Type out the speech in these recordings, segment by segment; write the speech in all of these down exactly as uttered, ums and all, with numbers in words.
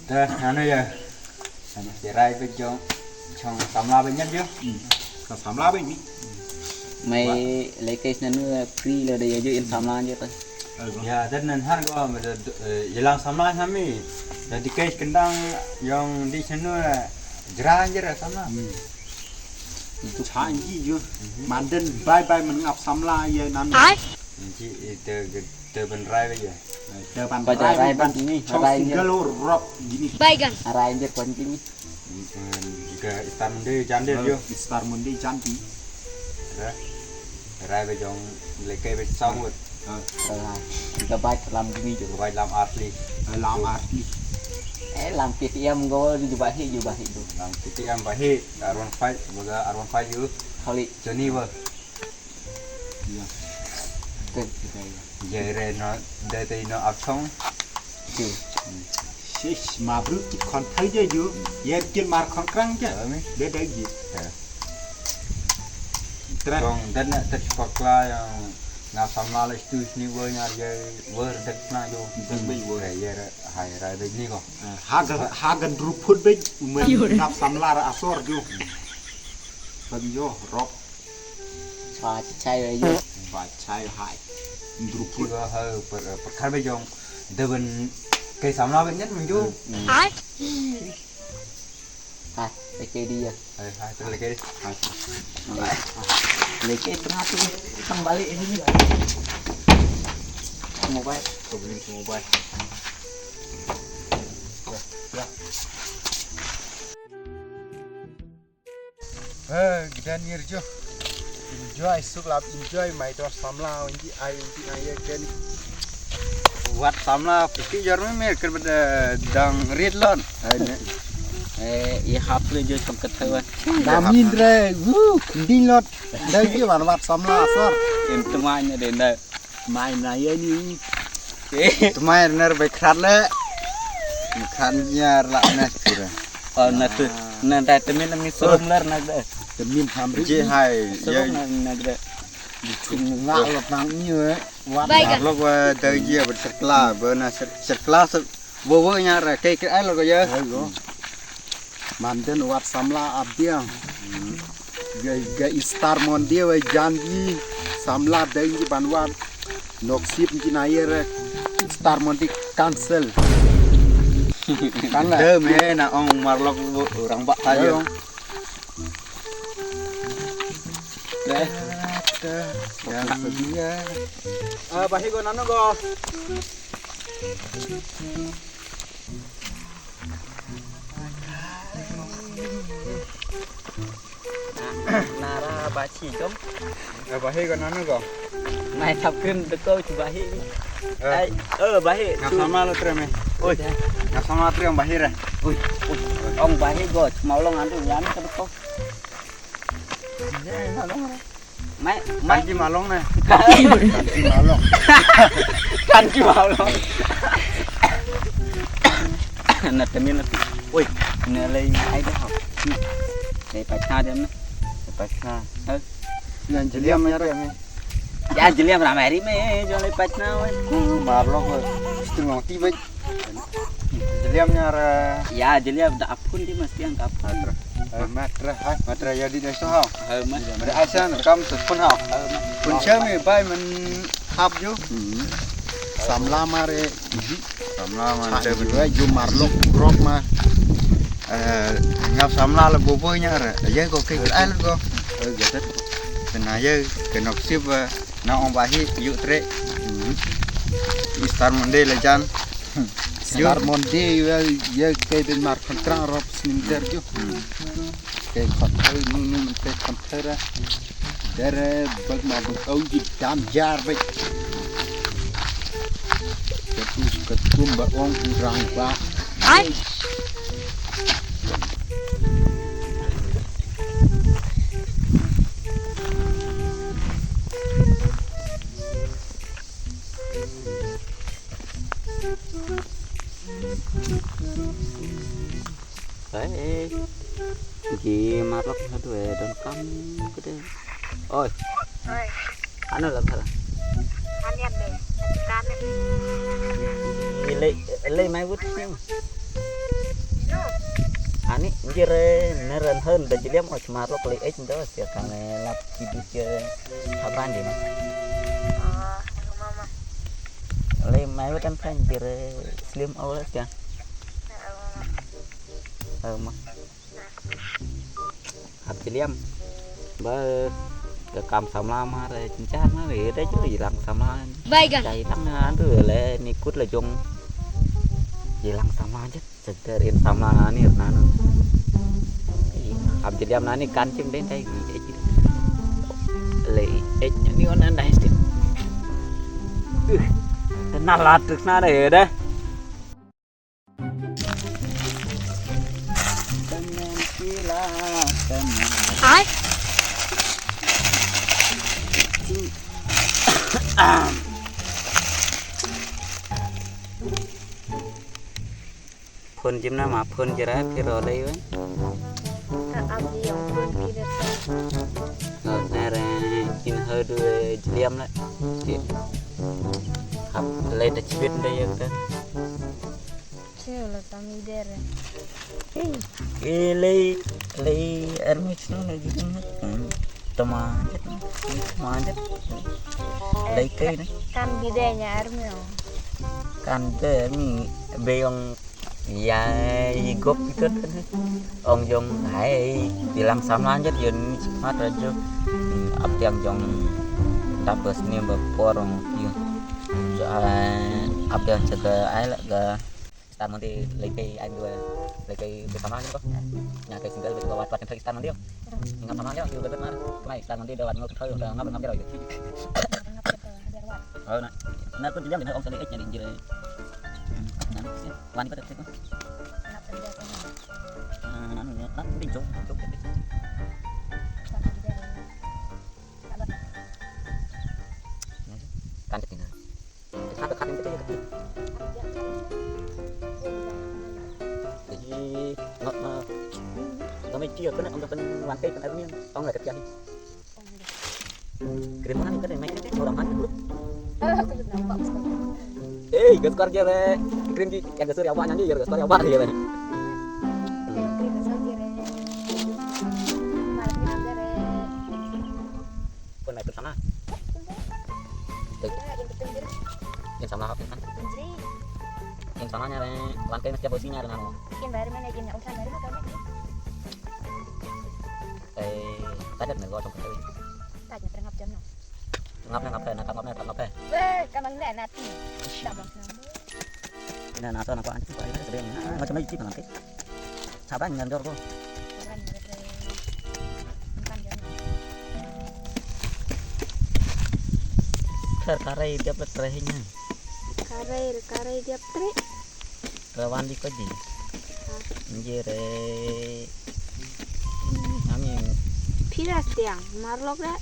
Te nanu ya. Nanu ya rai bejong. Chong samla benyat yo. Ka samla bejong. Mai lekes nanu pri lo de yo in samla je ta. Ya dan nan har go me de yelang samla sami. Da dikes kendang yong di senu jera je samla. Itu changi yo. Manden bye bye mengap samla ya nanu. Ji itu te ban rai ba ya. Te ban rai ban ni chong single rock gini. Baigan. Rai ndir kon gini. Ka Easter Monday jan dir yo. Easter Monday jan di. Rai ba jong lekai ba saw ngut. Ka bai lam gini jo. Bai lam asli. Lam asli. Eh lam K T M go di jubah hi jubah hi tu. Lam K T M bah hi. Arwan five boga arwan five yo. Kali. Joni ba. Iya. Iya re no dai dai no apsong. Shish mabruk ki khon thai je ju. Yer kil mar khon krang je. Dai dai ji. Trong dan na tet pakla yang nga samla le stu sni wo nyar je wer det na jo. Dang bai wo. Yer hai rai dai ni ko. Hagan hagan druput bai umen ngap samla ra asor ju. Bagi yo rock. Ba chai ayo. Ba chai hai. Ndru put. Ba ha per per kar be jong. Deben kai samla be nyen mung jo. Ai. Ha, leke dia. Hai hai ter leke. Hai. Leke tengah tu. Tang balik ini. Mobile. Kau beli mobile. Ya. Eh, gidan ngir jo. Enjoy suk lap enjoy mai dor samla unji ai unji ai ken. Wat samla piki jor me me ker bad dang rit lon. Eh, i hap le jo tong ket hawa. Damin re. Wu, nding lot. Dai ji wan wat samla sor. Em tuma nya de ndai. Mai na ye ni. Tmai ner be khat le. Khat nyar la na kira. Oh na tu. Na ta temin mi surum ler na de. Temin ham ri. Je hai. Surum na na de. Nga lo nang ni we. Wat lo wa da ye ber serkla be na serkla se. Wo wo nyar ke ke ai lo ko ye. Manden wat samla abdiang. Ga ga Easter Monday wa janji samla dei ban wat. Noksip ji na ye re Easter Monday cancel. Kan la. Dei me na ong marlok orang bak ayo. Deh. Deh. Yang sedia. Ah, bahi go nanu go. Nara bachi jom. Eh, bahi ko nanu ko? Mai thap krim deko chu bahi. Eh. Ai, eh bahi. Nga sama lo trem eh. Oi. Nga sama trem bahi re. Oi. Ong bahi go, mau long andu nyam ka deko. Mai, mai. Kanji malong na. Kanji malong. Kanji malong. Na temin na tu. Oi, na lei ai dah. Lei pachna dem na. Pachna. Yang jeliam ya re. Ya jeliam ramai ri me jo lei pachna wai. Marlok. Situ ngong ti bai. Jeliam nyar. Ya jeliam da apun di mas tiang da apun. Matra hai matra ya di dai so hau. Matra asan kam tu pun hau. Pun chami bai men hap jo. Samla mare. Samla man te ju marlok rok ma. Ngap samla la bobo nyar. Ya go ke ai go. Kena ya kenok sip. Na ong bahi yu tre. Easter Monday la jan. Easter Monday ya ya ke bin mar kontra rop sning der ju. Ke kontra nu nu ke kontra. Der bag ma bag au ji dam jar bag. Ke tu ke tum ba ong rang ba. Ai. Hey, ki marok hadu eh don kam kede. Oi. Oi. Ano la khala? Anian de. Kan. Ilai ilai mai wut ni. Ni jere neren hen da jiliam o chmar lok le ek ndo sia kane lap kidu ke haban di na. Le mai wetan kan jere slim o le sia. Ama. Hap jiliam. Ba ka kam samla ma re jinjar na re da ju ilang samla. Baigan. Ka ilang na andu le ni kut le jong. Ilang samla je. Segar in samla na ni na no. Hap jiliam na ni kan chim den dai gi. Le eh ni on an dai stin. Uh, na la tuk na re da. Ai. Phone jim na ma phone jira phiro lei wen. Ka am di yong phone ki de. No nere in hadu jiliam la. Hap lei da chibit da yong ta. Chini ulo tami dere. Elei, elei army chno na jidin na. Tama jet, tama jet. Lei kai na. Kan bide nya army o. Kan de mi beyong ya i gop itu. Ong jong hai bilang samlan jet yun mat rajo. Ap tiang jong dapes ni ba por ong piu. Ap tiang chaka ai la ga. Star Monday lei kai ai dua lei kai bersama ni ko. Nya kai single betul wat wat kai Star Monday. Ngam sama dia juga betul mar. Kemai Star Monday dah wat ngau kethoi dah ngam ngam dia. Oh na. Na pun jam ni ong sale ek nyari jire. Na ni wan ko tak ko. Na ni na ni jong jong. Kan tinggal. Kata kata kita ya. Jadi ngap ma. Kami cia kena angkat wan kai kan army. Ong la ketian. Krim mana ni kata mai orang mana dulu. Eh, gaskar je re. Krim ki yang gaskar ya banyak je, gaskar ya banyak je re. Pun naik ke sana. Yang sama apa kan? Yang sama nya re, langkai mesti bosi nya dengan. Yang baru mana yang yang baru mana? Eh, tadi ada nego tong ketahui. Tadi terngap jam no. Ngap na ngap na ngap na ngap na. Weh, kamang na nati. Dah bang. Na na to na ko an ti ko ai sedeng. Macam mai ti nang ke. Saban ngan dor ko. Kar karai dia pet rehnya. Karai karai dia pet. Rawan di ko di. Njere. Nami. Piras tiang marlok da.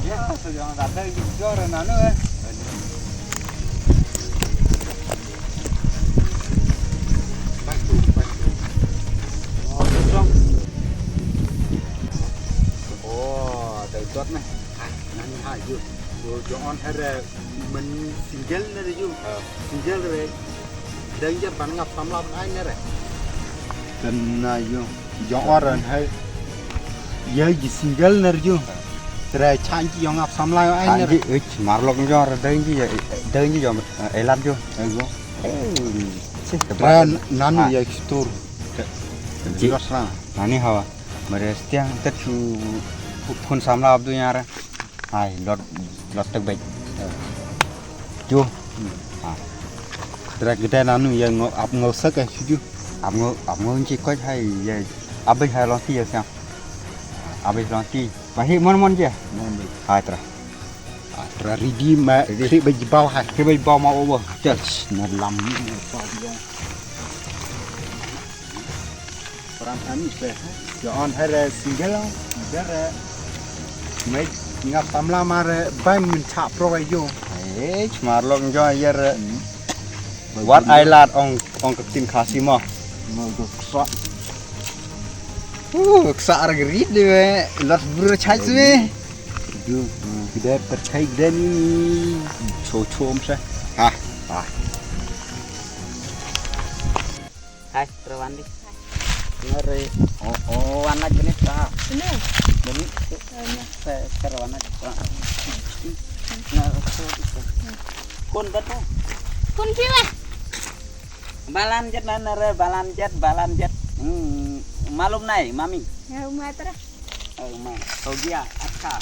Ya, sedang datang jujur nanu eh. Pas tu, pas tu. Oh, kosong. Oh, ada jot nih. Ah, nani ha, yuk. Yo jong on here men single na re ju. Single re. Dang ja ban ngap samla ai na re. Kan na yo jong on hai. Ya ji single na re ju. Tre chan ji yong ngap samla ai na re. Ji ich marlok jong re dang ji ya dang ji yong elat ju. Ayo. Tre nanu ya store. Ji. Nani hawa. Mere stiang tet chu phun samla abdu yara. Hai lot lot tek bej. Jo. Ha. Dra gede nanu ya ngo ap ngo sek eh chu. Ap ngo ap ngo nchi koj hai ya. Abai hai lonti ya siang. Abai lonti. Bahi mon mon je. Hai tra. Tra ridi ma kri bej bau hai. Kri bej bau ma obo. Tes na lam ni. Peran kami pe. Yo on hare single hare. Mai ngap samla mare bai min cha pro yo. Eh, chmar lok jo yare. Wat ai lat ong ong ka tin khasi mo. Mo do ksa. Uh, ksa ar grit de me. Lot bro chai me. Du, gede perkai gede ni. Cho cho mse. Ha, ha. Hai, Trawandi. Ngare, oh, oh, anak jenis ah. Ini. Ini. Ini. Se, se anak. Na, so, so. Kun betul. Kun sila. Balan jet na nare, balan jet, balan jet. Hmm, malum nai, mami. Ya, umatra. Oh, ma. Ho gaya, acha.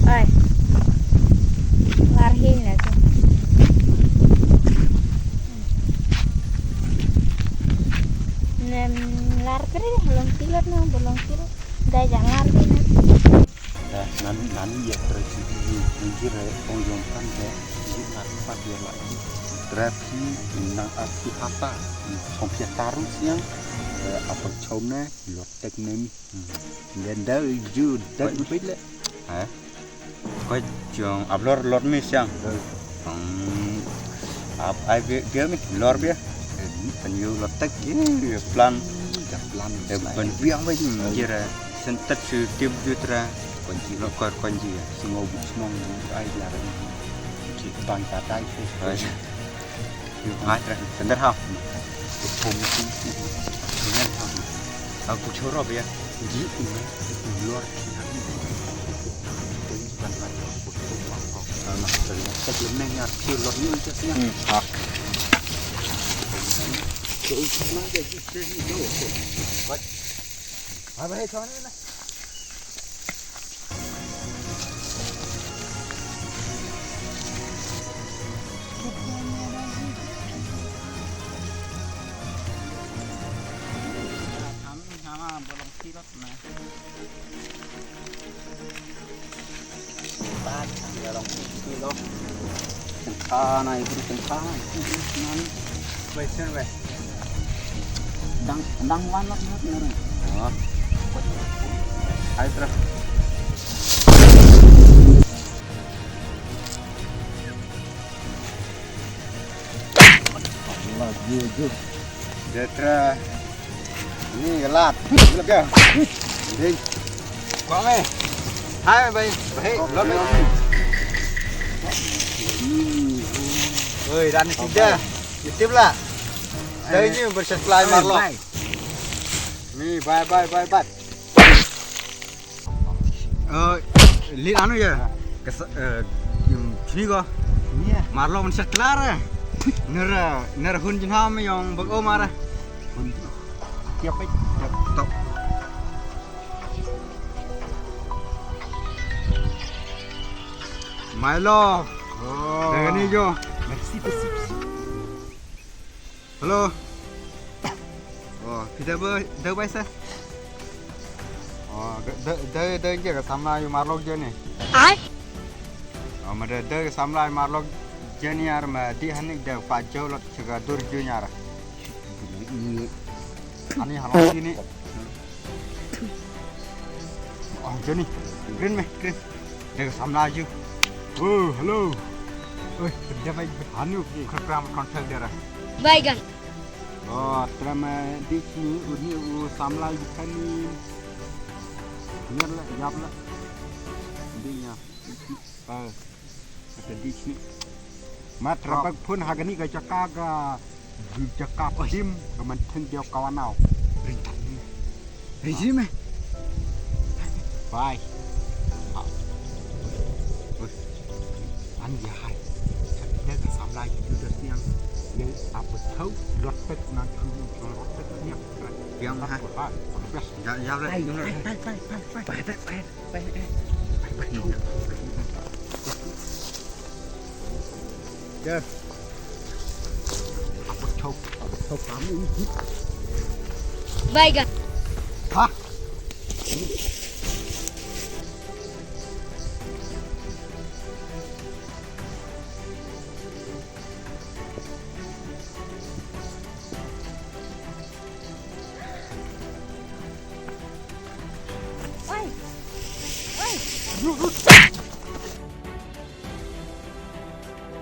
Ai. Lar hi na tu. Nem lar kri, long kilot na, bolong kilot. Dai jang lar hi na. Eh, nan, nan ïa trei sha ïing, ïing jira ong jong pran de, ïing ar pat ïa la. Trei phi nang ar phi hata, song phi taru siang, eh, apa chom ne, lot tek ne mi. Ïa da ju da ju peit le. Eh? Ko jong ablor lot mi siang. Hmm. Ap ai bi, bi mi lor bi. Kan yu lot tek, eh, plan. Ïa plan. Eh, ban biang ba jira. Sentet su tip jutra. Konji lo kor konji ya. Sngewbha sngewbha ai lar. Ki bang ka dai. Ai. Yu ngai tra. Sender ha. Pom si. Sender ha. Aku choro ya. Ji ina. Lor. Ban ban. Tek lemeng ya. Ki lot ni. Hmm. Ha. Tengka na ibu tengka na. Bai sen bai. Dang dang wan lok na na. Oh. Hai tra. Allah, jujur. Detra. Ni lat. Lega. Ding. Kong eh. Hai bai. Bai. Lo bai. Oi, dan sida. Itip lah. Dari ni bersesuai marlo. Ni bye bye bye bye. Eh, lin anu ya? Kes, eh, chini ko. Marlo man sha klar eh. Nera, nera hun jin ham yong bak o mara. Hun. Tiap eh. Tiap. Tok. Milo. Oh. Dengan ni jo. Merci, merci. Hello. Oh, phi da ba, da bai sa. Oh, da, da, da, da, ka samla ïa marlok jani. Ai. Oh, ma da, da, ka samla ïa marlok jani ar ma di hanik da pa jaw lot chaga dur junior. Ani halong sini. Oh, Johnny. Green me, green. Dega samla ju. Oh, hello. Oi, dia mai hanu. Kram kram kram dera. Bye, guys. Oh, trama di sini uni u samla ju kani. Niar la, yap la. Di ya. Ah. Kata di sini. Mat rabak phun hagani ka jaka ka jaka pim ka man theng dia kawanau. Ring tang ni. Ring sini meh. Bye. An ya hai. Dia ka samla ju das niang. Ye apa tahu lot pek nan tu lot pek niang. Yang ha. Ya ya. Bye bye bye bye. Bye bye bye. Bye, guys. Ha? Oi. Oi.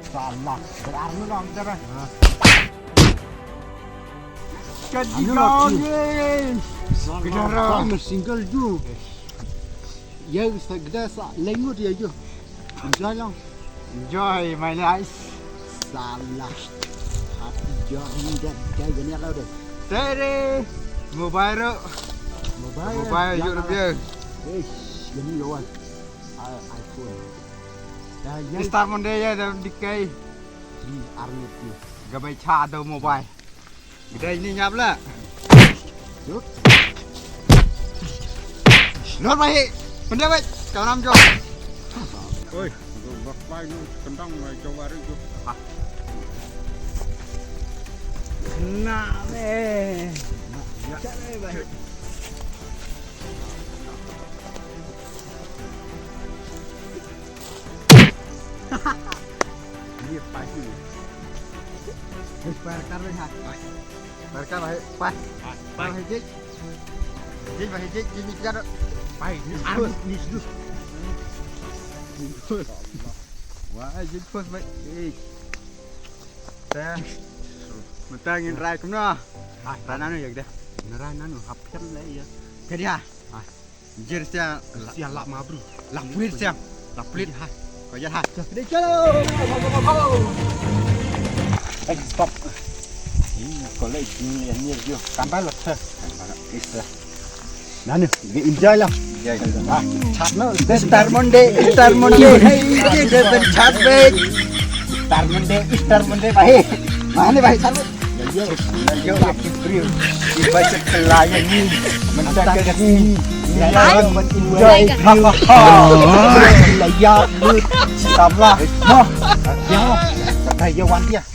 Salah. Berarti lang cara. Kan di kau ni. Salah. Kita single ju. Ya, sa gda sa lengut ya ju. Enjoy lang. Enjoy my life. Salah. Happy journey dan jai gani lah deh. Tere. Mobile ro. Mobile. Mobile yuk rupiah. Eish, gani lawan. Ah, iPhone. Dah ya. Star Monday ya dah dikai. Ni arngut ni. Gabai cha da mobile. Gidai ni nyap la. Lut. Lut bahi. Pendek baik. Kau nam jom. Oi, bak pai nu kendang mai jawari tu. Kena meh. Ya. Cak meh bahi. Ni pagi. Wis, bayar kar wis, ha. Bayar kar, bayar, pas. Pas, pas. Pas, hijik. Hijik, pas, hijik, hijik, hijik, hijik. Pas, ni arus, ni sedus. Wah, hijik pas, baik. Eh. Teh. Mentang ngin rai kumno. Rai nanu ya, kita. Rai nanu, hap kan lah ya. Ke dia. Jir sia, sia lap ma bru. Lap pelit sia. Lap pelit ha. Ko ya ha. Jadi chalo. Eh, stop. Ini college ni yang ni dia. Tambah lah. Tambah lah. Is lah. Nanu, dia enjoy lah. Enjoy lah. Ah, chat no. Star Monday, Star Monday. Hey, dia dah chat back. Star Monday, Star Monday, baik. Mana baik chat? Yo, yo, laki brio. Iba setelah yang ni. Mentang ke ni. Layan enjoy. Layan. Samlah. Noh. Ya. Kata ya wan dia.